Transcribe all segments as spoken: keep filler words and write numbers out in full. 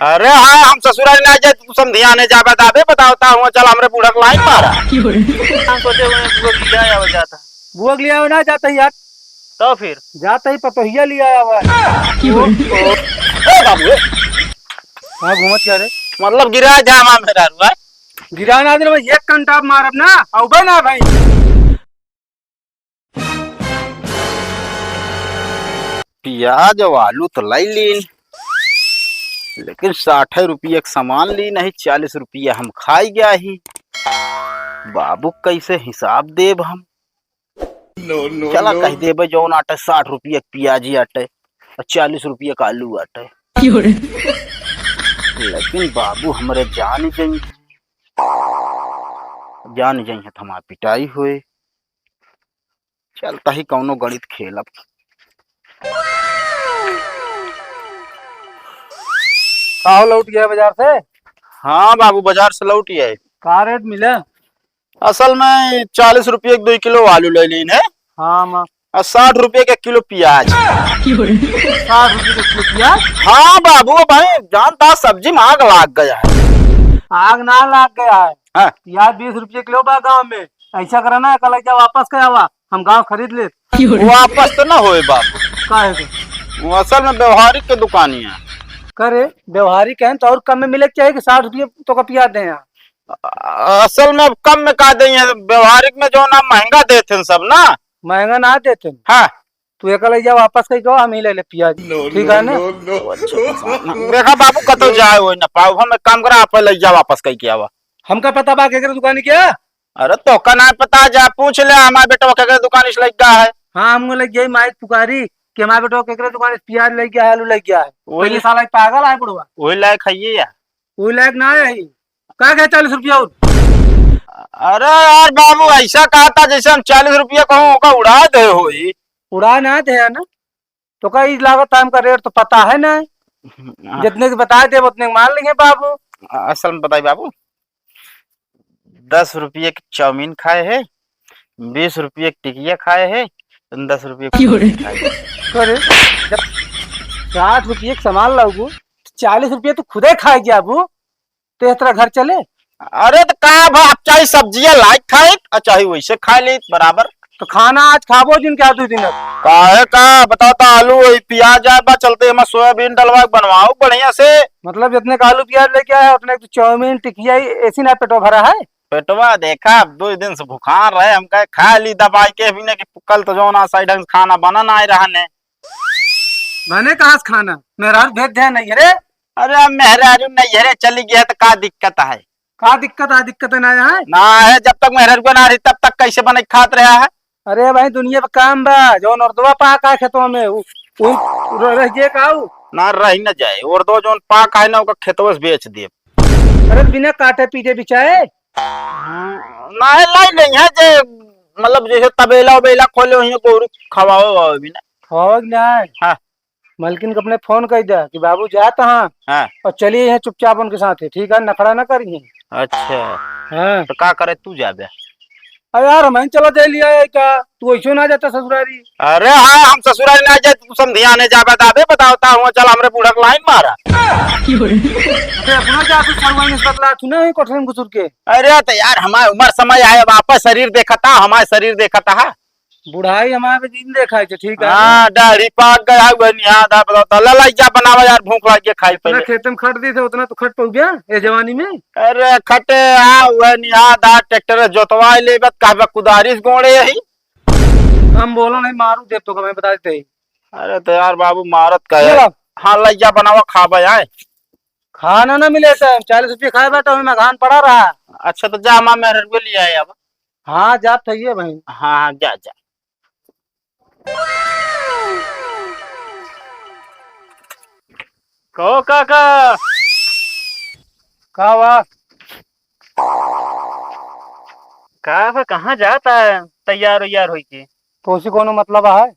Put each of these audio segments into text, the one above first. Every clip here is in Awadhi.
अरे हाँ, हम ससुरारी ना जाए, तू समधियाने जाबे दाबे, बताओ ता हुआ, चल हमरे बूढ़ा के लाइन मारा। हम सोचे हुए बुआ के लिया आवे जाता। बुआ के लिया आवे ना जाता ही यार। तो फिर? जाता ही पतोहिया लिया आवे। ए बाबू, ए। कहाँ घूमत क्या रे? मतलब गिरा जा हमार मेहरारू, आय? गिरा ना दे, एक कंटाप मारब ना, अउबे ना भाई। पियाज और आलू तो लाई लीन, लेकिन साठ रुपया के सामान ली नहीं, चालीस रुपया हम खाई गया ही। बाबू कैसे हिसाब देब हम? चला कह देबे जौन आटे साठ रुपया के पियाजी आटे और चालीस रुपया के आलू आटे। लेकिन बाबू हमरे जान जाई, जान जाई है तो हमार पिटाई होए। चलता ही कौनो गणित खेलब। का हो, लौट गया बाजार से? हाँ बाबू, बाजार से लौट गए। का रेट मिले? असल में चालीस रुपये के दो किलो आलू ले लीन है। हाँ माँ। और साठ रुपये के किलो पियाज। साठ रुपये के किलो पियाज? हाँ बाबू, भाई जानता सब्जी में आग लाग गया है। आग ना लाग गया है। हाँ। पियाज बीस रुपये किलो बा गाँव में। ऐसा करा ना, कल जा वापस के आवा, हम गाँव खरीद ले। वापस तो ना होए बाबू। काहे के? वो असल में व्यवहारिक के दुकानी है। करे, व्यवहारिक है तो और कम में मिले के चाहिए कि साठ रुपये तो का पियाज दे यहाँ? अ-, असल में अब कम में का दे हैं, व्यवहारिक में जो ना महंगा देते हैं सब ना। महंगा ना देते हैं। हाँ। तू एक ले जा वापस कही कहो, हम ही ले ले पियाज। ठीक है ना? देखा बाबू, कतौ जाए हो ना पाओ, हम एक काम करा, आप ले जा वापस कही के आवा। हमका पता बा केकरे दुकानी के? अरे तोका ना पता, जा पूछ ले, हमार बेटवा केकरे दुकानी से लइ गया है। हाँ, हमको लइ गया, माइक पुकारी कि हमार बेटवा केकरे दुकानी से पियाज लइ गया है, आलू लइ गया है। वही पहले साला पागल है बुढ़वा। वही लायक है ये यार। वही लायक ना है। का कहे चालीस रुपया और? अरे यार बाबू, ऐसा कहा था जैसे हम चालीस रुपया कहूँ, ओका उड़ा दे होई। उड़ा ना दे है ना। तो का ई लागत है, हमका रेट तो पता है ना। हाँ। जितने के बताए देब उतने के मान लेंगे बाबू। असल में बताई बाबू, दस रुपये के चाउमीन खाए है, बीस रुपये के टिकिया खाए है, दस रुपये के क्यों रे? खाए है। करे, जब साठ रुपये के सामान लाऊगू, चालीस रुपये तू खुदे खाए जाबू, तो इस तरह घर चले? अरे तो का भा, आप चाहे सब्जियां लाइक खाए और चाहे वैसे खा ले बराबर। तो खाना आज खाबो जिन क्या दो दिन अब? काहे का बताओ तो, आलू वही पियाज आए बा, चलते हम सोयाबीन डलवा के बनवाओ बढ़िया से। मतलब जितने का आलू पियाज लेके आए उतने तो चाउमीन टिकिया ही ऐसी ना पेटवा भरा है। पेटवा देखा, अब दो दिन से भुखान रहे, हम कहे खा ली दबाई के भी ना कि कल तो जो ना सही ढंग से खाना बना ना आए रहने। मैंने कहा से खाना, मेहरारू भेज दे नहीं रे। अरे अब मेहरारू नहीं है रे, चली गया तो का दिक्कत है? का दिक्कत है? दिक्कत ना है। ना है, जब तक मेहरारू ना रही तब तक कैसे बने खात रहा है? अरे भाई दुनिया पे काम बा, जौन उर्दवा पाक है खेतवा में, उ, उ, रह, रह जे का उ? ना रही ना जाए, उर्दवा जौन पाक है ना ओका खेतवा से बेच दे। अरे बिना काटे पीटे बिचाए। ना है, लाई नहीं है जे, मतलब जैसे तबेला उबेला खोले हुए गोरू खवावे वावे भी ना। खवावे के ना है। हाँ। मलकिन के अपने फोन कर दे कि बाबू जात हाँ। हाँ। और चलिए यहाँ चुपचाप उनके साथ है, ठीक है, नखड़ा ना करिए। अच्छा। हाँ। तो का करे तू जाबे? अरे यार, हम चला जाए लिया है का? तू ऐसे ना जाता ससुरारी। अरे हाँ, हम ससुरारी ना जाए, तू समधियाने जाबे दाबे, बताओ ता हुआ, चल हमरे बूढ़ा के लाइन मारा। अरे अपना जा तू सरवाई निस्बत ला, तू नहीं कोठरी में घुसुर के। अरे तो यार, हमारे उम्र समय आए, अब आपस शरीर देखता, हमारे शरीर देखता है। बुढ़ाई हमारे दिन देखा है, ठीक है। हाँ, दाढ़ी पाक गया है, वही निहा दा, बताओ, तो ला, ला, जा बनावा यार, भूख लग गया, खाई इतना पहले। खेत में खट दी थे, उतना तो खट पउ गया, ये जवानी में। अरे, खटे, आ, वह निहा दा, ट्रैक्टर जोतवा ले, बत कहबे कुदारी से गोड़े यही। हम बोलो नहीं, मारू देब तो, मैं बता देते ही। अरे, तो यार बाबू, मारत का ये है। ला। हाँ, ला, जा बनावा, खाबे आए। खाना ना मिले, तो चालीस रुपये खाए बा, तो हमें घान पड़ा रहा। अच्छा, तो जा, हमार मेहररुआ ले आए अब। हाँ, जात है ये भाई। हाँ, हाँ, जा, जा। कहो काका। का बा? का बा, कहाँ जाता है तैयार उयार होई के? तो उसी कोनो मतलब है?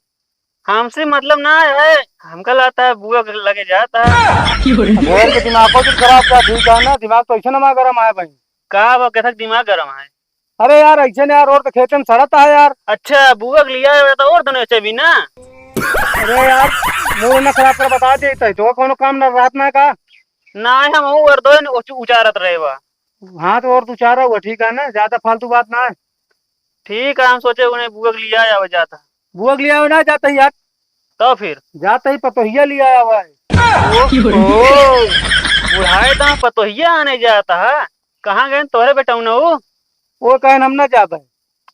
हमसे मतलब ना है, हमका लाता है बुआ के लगे जाता है। अब भैया के दिमाग को भी खराब का, ठीक है ना, दिमाग तो ऐसे ना गरम आए भाई। का बा, कैसा दिमाग गरम है? अरे यार, ऐसे ना यार, और तो खेते में सड़ता है यार। अच्छा, बुआ के लिया है तो और दोनों चबी ना। अरे यार, मूड ना खराब कर, बता दे, तो, तो कोनो काम ना रात ना का। नाहीं, हम ऊ और दो उच-, उचारत रहे बा। हाँ, तो और तू चारा हुआ, ठीक है ना, ज्यादा फालतू बात ना है। ठीक है, हम सोचे उन्हें बुआ के लिया आवे जाता। बुआ के लिया आवे ना जाता ही यार। तो फिर? जाता ही पतोहिया लिया आवा है। ओहो, बुढ़ाए तो पतोहिया आने जाता है। कहाँ गए तोहरे बेटौना ऊ? वो कहे हम ना जाबे।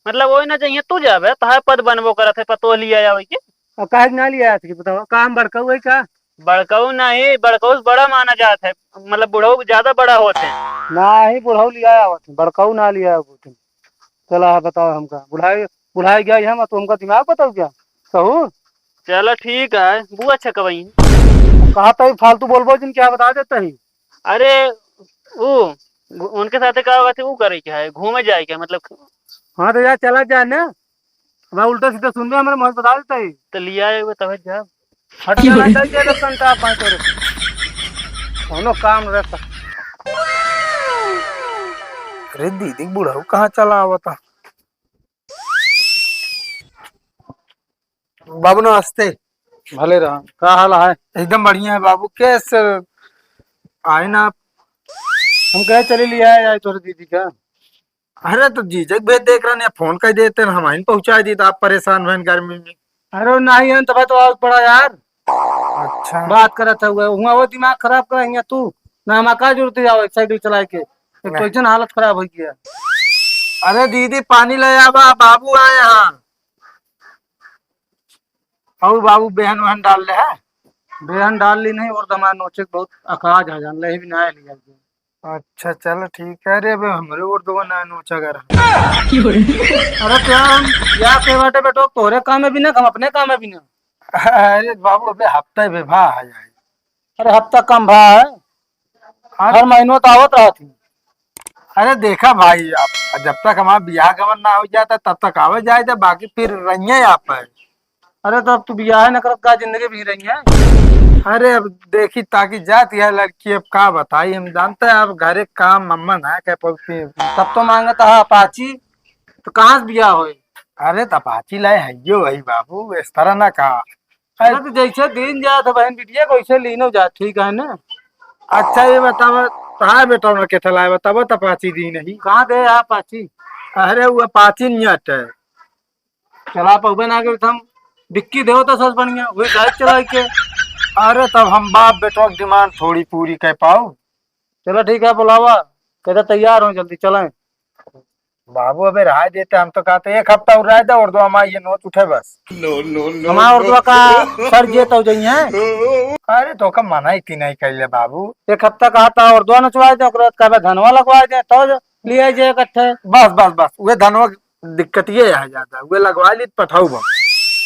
मतलब वो ना चाहिए तू जाबे, तोहरे पद बनबो करत है, पतोह लिया आवे के। और काहे के ना लिया आवे, बताओ, काम बड़काऊ है का? बड़काऊ नहीं, बड़काऊ से बड़ा माना जात है, मतलब बुढ़ऊ ज्यादा बड़ा होत है। नाही, बुढ़ऊ लिया आवत है, बड़काऊ ना लिया आवत है। चला, हाँ, बताओ हमका, बुढ़ाए, बुढ़ाए गया हम, तो हमका दिमाग बताओ क्या? कहू? चलो ठीक है, बुआ अच्छा कबई। कहा तो फालतू बोलबो जिन क्या बता देता ही। अरे, ऊ, घू-, उनके साथे का होगा, ऊ करे के है, घूमे जाए के, मतलब। हाँ, तो यार, चला जाए ना। अब उल्टा सीधा सुनबे, हमारे मुँह बता देता ही। तो लिया आए हुए तब जा। हट, चला जाए, ये लोग संता आप तोरे। कोनो काम रहता। अरे दीदी, बुढ़ऊ कहाँ चला आवता? बाबू नमस्ते। भले रहा, का हाल है? एकदम बढ़िया है बाबू। कैसे आए ना आप? हम कहे चले लिया आए, आए तोरे दीदी का। अरे तो जीजक भी देख रहे हैं, फोन कर देते हैं, हम आइन पहुंचा दी, तो आप परेशान भैन गर्मी में। अरे नहीं है, तब तो आग पड़ा यार। अच्छा। बात करत है हुआ, हुआ वो दिमाग खराब कराएंगे तू। ना हमारा का जरूरत है जाओ साइकिल चलाए के, एक तो नहीं। इतनी हालत खराब हो गया। अरे दीदी, पानी ले आवा, बाबू आए हैं। और बाबू बेहन वहन डाल ले है? बेहन डाल ली नहीं, और दमा नोचे के बहुत अकाज है, जान ले भी ना लिया। अच्छा, चलो ठीक है। अरे, अबे हमरे और दो ना नोचा कर। अरे, क्या हम, क्या के बाटे बेटो, तोरे काम में भी ना, हम अपने काम में भी ना। अरे बाबू, अबे हफ्ता ही भा है यार। अरे, हफ्ता कम भा है। हाँ। हर महीनों तो आवत रहत ही। अरे देखा भाई, अब जब तक हमारा बियाह गमन ना हो जाता, तब तक आवे जाए थे, बाकी फिर रहिए आप है। अरे तो अब तू बियाह न करत का, जिंदगी भी रही है? अरे अब देखी ताकि जात यह लड़की, अब का बताई, हम जानते हैं अब घरे काम मम्मा ना कह पौती। तब तो मांगत है अपाची, तो कहाँ से बियाह होए? अरे तो अपाची लाए है यो वही बाबू, इस तरह ना कहा। अरे तो जैसे दिन जात है बहन बिटिया, वैसे लीनो जात, ठीक है ना? अच्छा ये बतावा, तहार बेटा ना के थलाए बतावा, तो अपाची दी नहीं। कहाँ दे है अपाची? अरे वो अपाची नहीं आते। चला पउबे ना के हम बिक्की देव तो सस बढ़िया, वही गाड़ी चलाई के। अरे तब हम बाप बेटवा के डिमांड थोड़ी पूरी कर पाऊ। चलो ठीक है, बुलावा, कहते तैयार हो जल्दी चलें। बाबू अबे रहा देते, हम तो कहते एक हफ्ता और रह दे और दो हमारे ये नोच उठे बस। हमारा और दो का सर जे तो जाइए। अरे तो का मना इतनी नहीं कर ले बाबू। एक हफ्ता कहा था और दो नचवा दे, ओकरे बाद कहबे धनवा लगवा दे, तो लिया जाए इकट्ठे। बस बस बस, वे धनवा दिक्कत ये है ज्यादा, वे लगवा ली तो पठाऊ बम।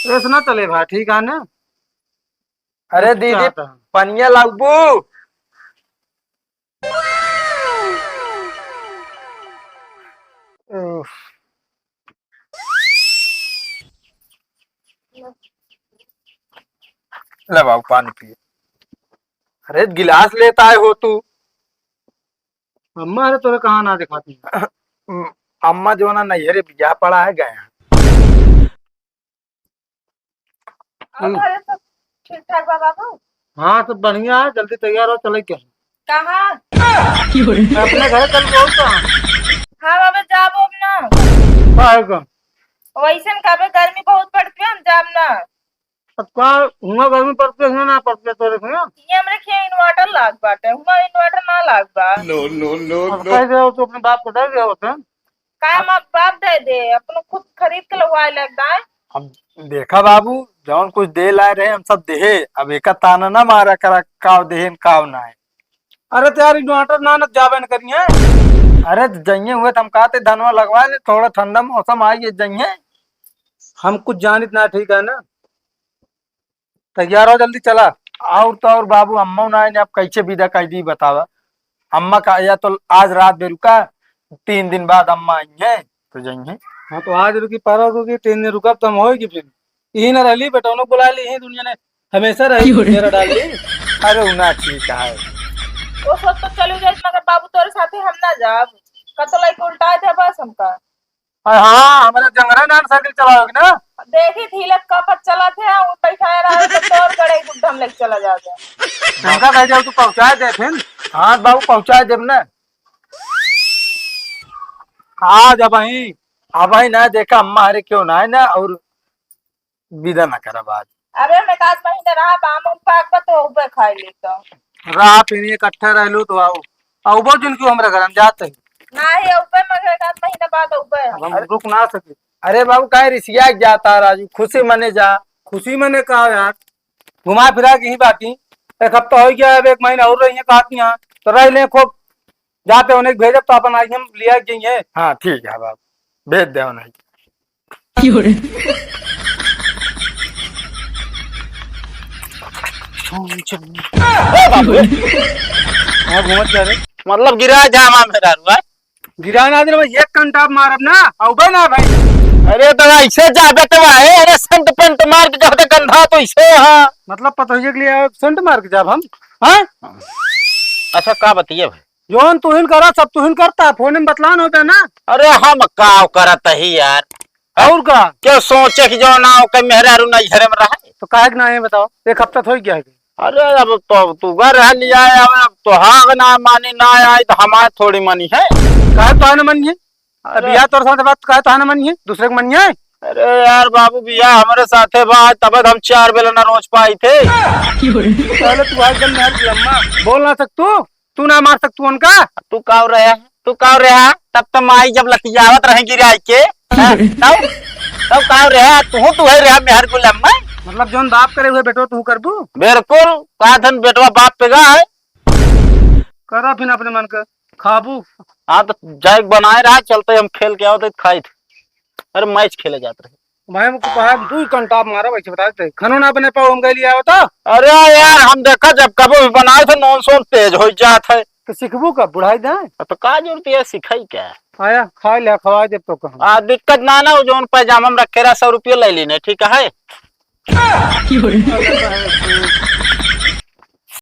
ऐसे ना चले भाई, ठीक है ना? अरे अच्छा दीदी, आता है। पनिया लाउबू? उफ। ले बाबू पानी पिए। अरे गिलास लेता है हो तू। अम्मा, अरे तोरे कहाँ ना दिखाती? अम्मा जो ना नैहरे बियाह पड़ा है, गए हैं। और हम्म। घरे सब ठीक ठाक बा बाबू? हाँ, सब बढ़िया है, जल्दी तैयार हो, चले के। कहाँ? अपने घरे चल के, और कहाँ? हाँ बाबा, जाबो अब ना। काहे का? वैसे न कहबे, गर्मी बहुत पड़ती है, हम जाब ना। अब का, हुआं गर्मी पड़ती है, हुआं ना पड़ती है तोरे के? ये हमरे खेत inverter लाग बाटे, हुआं inverter ना लाग बा। No, no, no, अब no। कह दे, तो अपने बाप को दे दे होते। का हम अब बाप दे दे, अपनो खुद खरीद के लगवाए लगता है। अब देखा बाबू, जौन कुछ दे लाए रहे, हम सब देहे। अब एका ताना ना मारा करा, काव देहे न काव ना है। अरे तो यार, inverter ना न जाबे न करिए। अरे तो जइए हुए तो हम कहते धनवा लगवा ले, थोड़ा ठंडा मौसम आई है, जइए। हम कुछ जानित ना, ठीक है ना? तैयार हो, जल्दी चला। और तो और बाबू, अम्मा ना आए, अब कैसे विदा कर दी बतावा। अम्मा का या तो आज रात बे रुका, तीन दिन बाद अम्मा आई है तो जाइए। हाँ, तो आज रुकी, परसों रुकी, तीन दिन रुकब तो हम होएगी फिर। यही ना रहली, बेटौनो बुला ली, यही दुनिया ने हमेशा रही, क्यों रे? डेरा डाल ली। अरे उ ना ठीक है। वो सब तो चलू जाए, मगर बाबू तोरे साथे हम ना जाब। कतो लाइक उल्टा दे बस हमका। अरे हाँ, हमारे जंगरा नान साइकिल चलाओगे ना? देखी थी, लग कपत चलत है, वो बैठाए रहा है, तो तोर गड़े गुड्ढम लेके चला जाओगे। हमका कह जाओ, तू पहुँचाए दे फिर। हाँ बाबू, पहुँचाए देब ना। आज अबहीं, अबहीं ना देखा, अम्मा हरे क्यों ना है ना, और विदा ना करब आज। अरे, मैं एक आध महीना रहा, बाम उम पाक बा, तो उबे खाई ली तो। रहा फिर इकट्ठा रह लू तो आओ। अउबो जिन क्यों हमरा घर हम जाते हैं। नाही, उबे मगर एक आध महीना बाद उबे हम। अब हम रुक ना सके। अरे बाबू, काहे रिसिया के जाता राजू? खुशी मने जा। खुशी मने का यार? घुमा फिरा के ही बाकी। एक हफ्ता हो गया, अब एक महीना और रही है, कहती हैं, तो रह लें खूब। जाते उन्हें भेजब तो अपन आगे हम लिया के जाइए। हाँ, ठीक है बाबू, भेज दे उन्हें। की हो रे? ए बाबू, कहाँ घूमत जा रे? मतलब गिरा जा मार मेहरारू, हैं? गिरा ना दे, एक कंटाप मारब ना, अउबे ना भाई। अरे तो ऐसे जा बेटवा है, अरे सेंट पेंट मार के कहते गंधा तो ऐसे है। मतलब पतोहिए के लिए सेंट मार के जाब हम, हैं? अच्छा का बतिए भाई? जौन तुहिन करा, सब तुहिन करता, फोन में बतलान होता ना। अरे हम काव करत ही यार? और का? क्यों सोचे कि जो ना हो के मेहरारू नैहरे में रहे? तो काहे के ना है बताओ? एक हफ्ता तो हो गया है। अरे अब तो तू घर है लिया है, अब तो हाँ ना मानी ना आई तो हमारे थोड़ी मनी है। काहे तो ना मनी है? अब अरे। बियाह तोर साथ बात काहे तो ना मनी है? दूसरे के मनी है? अरे यार बाबू, बियाह हमारे साथे बा, तब हम चार बेला ना रोज पाई थे। पहले तू आज जब मैं लम्मा बोल ना सक तू। तू ना मार सक तू उनका। तू काव रहा? तू काव रहा? तब तो माई जब लतियावत रहे गिराई के, हैं? तब, तब काव रहा? तू, तू है रहा मेहर गुलाम में। मतलब जौन बाप करे हुए बेटो तू करबू? बिल्कुल, का धन बेटवा बाप पे गा है। करा फिर अपने मन का, खाबू। हाँ, तो जाए के बनाए रहा, चलते हम खेल के आओ तो खाई थे। अरे मैच खेले जात रहे। भाई, हमको कहा, दू घंटा मारा, वैसे बता देते। खानो ना बने पाओ, हम गए लिया होता। अरे यार, हम देखा, जब कबो भी बनाए थे, नॉन सोन तेज हो जात है। तो सीखबू कब? बुढ़ाई जाए। तो का जरूरत है, सिखाई क्या? आया, खा लिया, खवा जब तो कहा। आ, दिक्कत ना ना, वो जौन पैजामा में रखे रहा, सौ रुपये ले लेने, ठीक है?